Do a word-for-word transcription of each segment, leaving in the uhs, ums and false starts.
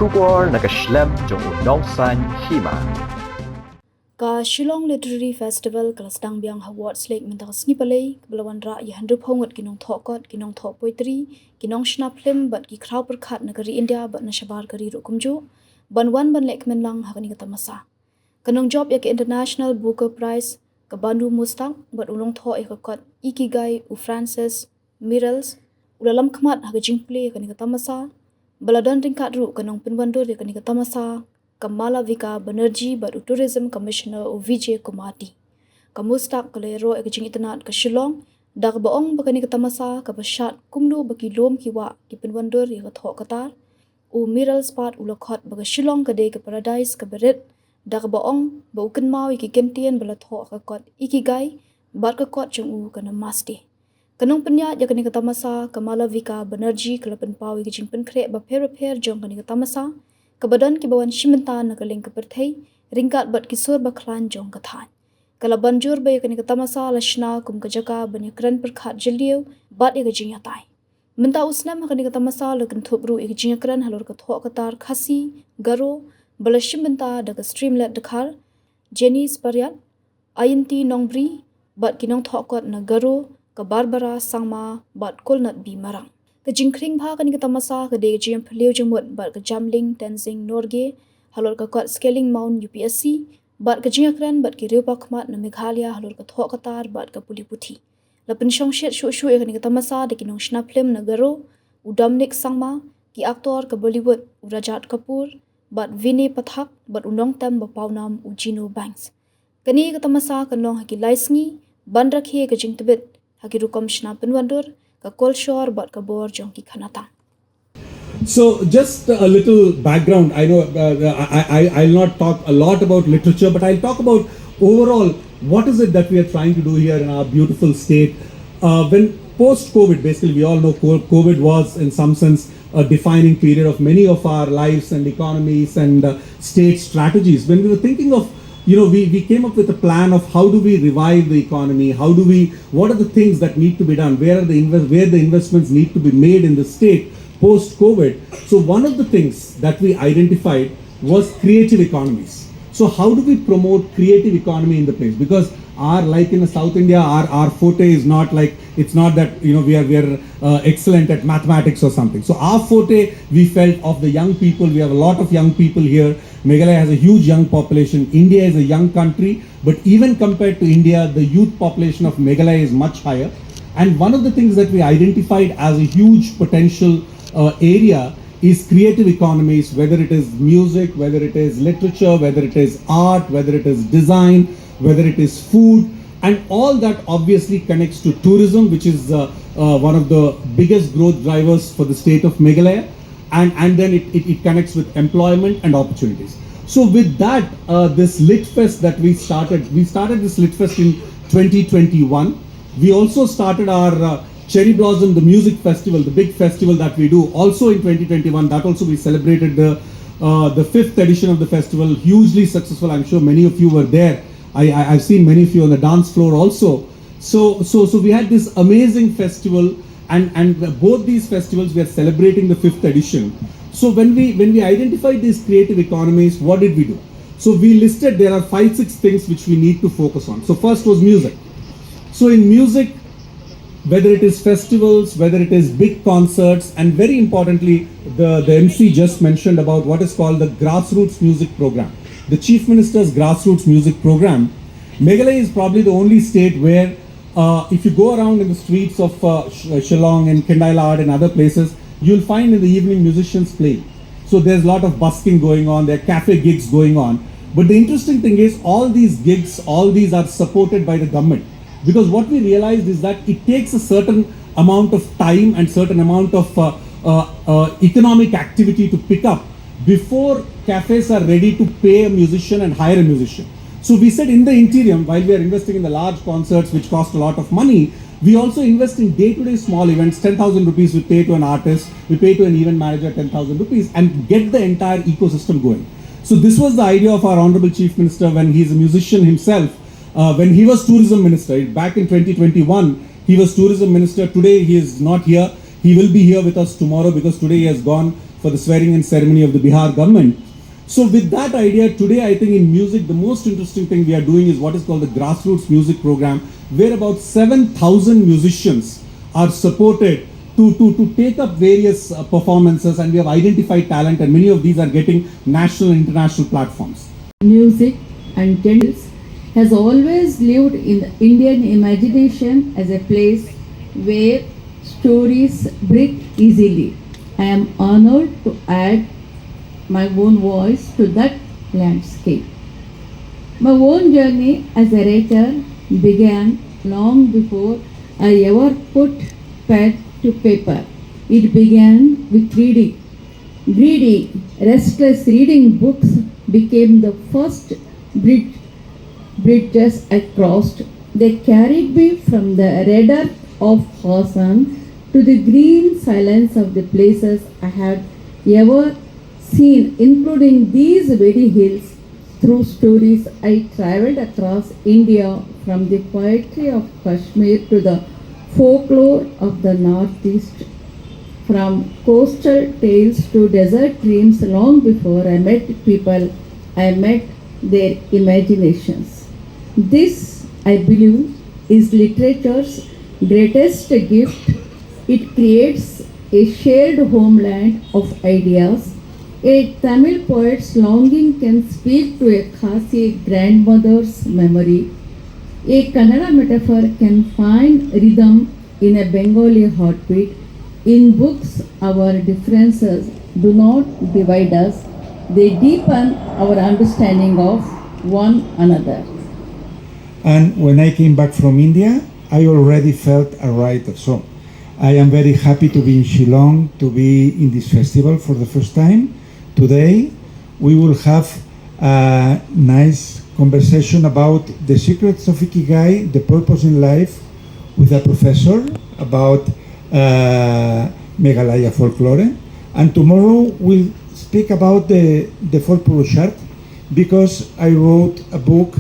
Khubor na ka shlem jong u nongsaiñ hima. Ka Shillong Literary Festival ka la sdang biang ha Ward's Lake mynta ka sngi Palei, kaba la wanrah ïa hynriewphew ngut ki nongthoh kot, ki nongthoh poetry, ki nongshna phlim bad ki khraw pyrkhat na ka ri India bad na shabar ka ri ruh kumjuh, ban wan ban lehkmen lang ha kane ka tamasa. Ka nongjop ïa ka International Booker Prize, ka Banu Mushtaq, bad u nongthoh ïa ka kot Ikigai, u Francis Miralles, u la lamkhmat ha ka jingplie ïa kane ka tamasa, ba la don ryngkat ruh ka nongpynwandur ïa kane ka tamasa, ka Malavika Banerjee bad u Tourism Commissioner u Vijay Kumar D. Ka Mushtaq ka la ïaroh ïa ka jingitynnad ka Shillong, da kaba ong ba kane ka tamasa kaba shad kumno ba ki lum ki wah ki pynwandur ïa ka thoh ka tar. U Miralles pat u la khot ba ka Shillong ka dei ka paradise kaba rit, da kaba ong ba u kynmaw ïa ki kyntien ba la thoh ha ka kot Ikigai bad ka kot jong u ka Namaste. Ka nongpynïaid ïa kane ka tamasa, ka Malavika Banerjee, ka la pynpaw ïa ka jingpynkhreh bapher bapher jong kane ka tamasa, kaba don kiba wan shim bynta na ka liang ka pyrthei, ryngkat bad ki sur bakhlaiñ jong ka thaiñ. Ka la ban jur ba ïa kane ka tamasa la shna kum ka jaka ban ïakren pyrkhat jylliew bad ïa ka jingïatai. Mynta u snem ha kane ka tamasa la kynthup ruh ïa ka jingïakren halor ka thoh ka tar Khasi, Garo, ba la shim bynta da ka Streamlet Dkhar, Janice Pariat, Ayanti Nongbri, bad ki nongthoh kot na Garo, ka Barbara Sangma bad Kolnat B Marang. Ka jingkhring bha kane ka tamasa ka dei ka jingïaphylliew jingmut bad ka Jamling Tenzing Norgay halor ka kot Scaling Mount U P S C, bad ka jingïakren bad ki riew pakhmat na Meghalaya halor ka thoh ka tar bad ka pule puthi. La pynshongshit shuh shuh ïa kane ka tamasa da ki nongshna phlim na Garo, u Dominic Sangma, ki aktor ka Bollywood, u Rajat Kapoor, bad Vinay Pathak, bad u nongtem ba pawnam u Geno Banks. Kane ka tamasa kan long ha ki lai sngi, ban rakhe ka jingtbit ha ki rukom shna pynwandur, ka kolshor bad ka bor jong ki khanatang. So, just a little background. I know, uh, I, I, I'll not talk a lot about literature, but I'll talk about overall what is it that we are trying to do here in our beautiful state. Uh, when post-COVID, basically, we all know co- COVID was, in some sense, a defining period of many of our lives and economies and uh, state strategies. When we were thinking of, you know, we, we came up with a plan of how do we revive the economy, how do we, what are the things that need to be done, where are the inve- where the investments need to be made in the state post-COVID. So one of the things that we identified was creative economies. So how do we promote creative economy in the place? Because our, like in South India, our, our forte is not like, it's not that, you know, we are, we are uh, excellent at mathematics or something. So our forte, we felt, of the young people, we have a lot of young people here. Meghalaya has a huge young population. India is a young country. But even compared to India, the youth population of Meghalaya is much higher. And one of the things that we identified as a huge potential uh, area is creative economies, whether it is music, whether it is literature, whether it is art, whether it is design, whether it is food. And all that obviously connects to tourism, which is uh, uh, one of the biggest growth drivers for the state of Meghalaya. And, and then it, it, it connects with employment and opportunities. So with that, uh, this Lit Fest that we started, we started this Lit Fest in twenty twenty-one. We also started our uh, Cherry Blossom, the music festival, the big festival that we do, also in twenty twenty-one. That also we celebrated the uh, the fifth edition of the festival, hugely successful. I'm sure many of you were there. I, I, I've seen many of you on the dance floor also. So, so, so we had this amazing festival, and, and both these festivals we are celebrating the fifth edition. So when we, when we identified these creative economies, what did we do? So we listed, there are five, six things which we need to focus on. So first was music. So in music, whether it is festivals, whether it is big concerts, and very importantly, the, the M C just mentioned about what is called the grassroots music program. The Chief Minister's grassroots music program. Meghalaya is probably the only state where, uh, if you go around in the streets of uh, Sh- uh, Shillong and Khyndai Lahad and other places, you'll find in the evening musicians playing. So there's a lot of busking going on, there are cafe gigs going on. But the interesting thing is, all these gigs, all these are supported by the government. Because what we realized is that it takes a certain amount of time and certain amount of uh, uh, uh, economic activity to pick up before cafes are ready to pay a musician and hire a musician. So we said, in the interim, while we are investing in the large concerts which cost a lot of money, we also invest in day-to-day small events. Ten thousand rupees we pay to an artist, we pay to an event manager ten thousand rupees, and get the entire ecosystem going. So this was the idea of our Honorable Chief Minister when he's a musician himself. Uh, when he was tourism minister back in twenty twenty-one, he was tourism minister. Today he is not here. He will be here with us tomorrow because today he has gone for the swearing in ceremony of the Bihar government. So, with that idea, today I think in music, the most interesting thing we are doing is what is called the grassroots music program, where about seven thousand musicians are supported to, to, to take up various uh, performances, and we have identified talent, and many of these are getting national and international platforms. Music and genres has always lived in the Indian imagination as a place where stories breathe easily. I am honored to add my own voice to that landscape. My own journey as a writer began long before I ever put pen to paper. It began with reading. Greedy, restless reading books became the first bridge, bridges I crossed. They carried me from the red earth of Hosan to the green silence of the places I had ever seen, including these very hills. Through stories, I traveled across India, from the poetry of Kashmir to the folklore of the Northeast, from coastal tales to desert dreams. Long before I met people, I met their imaginations. This, I believe, is literature's greatest gift. It creates a shared homeland of ideas. A Tamil poet's longing can speak to a Khasi grandmother's memory. A Kannada metaphor can find rhythm in a Bengali heartbeat. In books, our differences do not divide us, they deepen our understanding of one another. And when I came back from India, I already felt a writer. So I am very happy to be in Shillong, to be in this festival for the first time. Today, we will have a nice conversation about the secrets of Ikigai, the purpose in life, with a professor about uh, Meghalaya folklore. And tomorrow, we'll speak about the, the four Purushart, because I wrote a book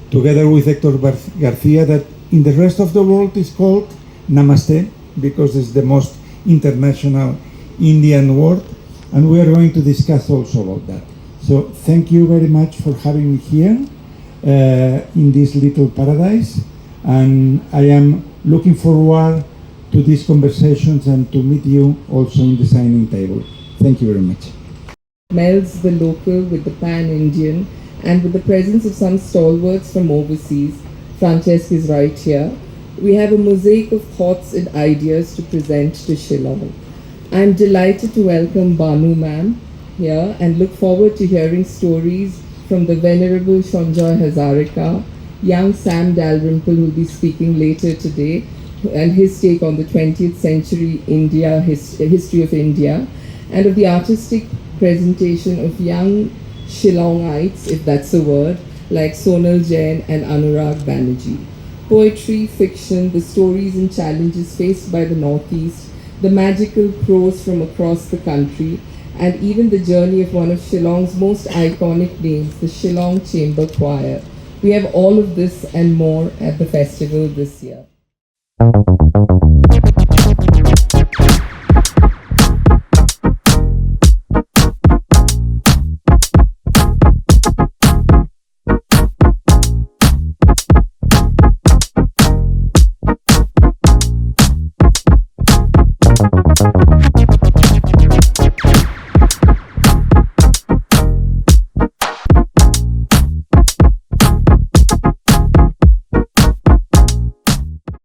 together with Hector Gar- Garcia that in the rest of the world is called Namaste, because it's the most international Indian word, and we are going to discuss also about that. So thank you very much for having me here uh, in this little paradise, and I am looking forward to these conversations and to meet you also in the signing table. Thank you very much. Melds the local with the pan Indian and with the presence of some stalwarts from overseas. Francesc is right here. We have a mosaic of thoughts and ideas to present to Shillong. I'm delighted to welcome Banu ma'am here and look forward to hearing stories from the Venerable Shonjoy Hazarika, young Sam Dalrymple, who'll be speaking later today, and his take on the twentieth century India, his, history of India, and of the artistic presentation of young Shillongites, if that's a word, like Sonal Jain and Anurag Banerjee. Poetry, fiction, the stories and challenges faced by the Northeast, the magical prose from across the country, and even the journey of one of Shillong's most iconic names, the Shillong Chamber Choir. We have all of this and more at the festival this year.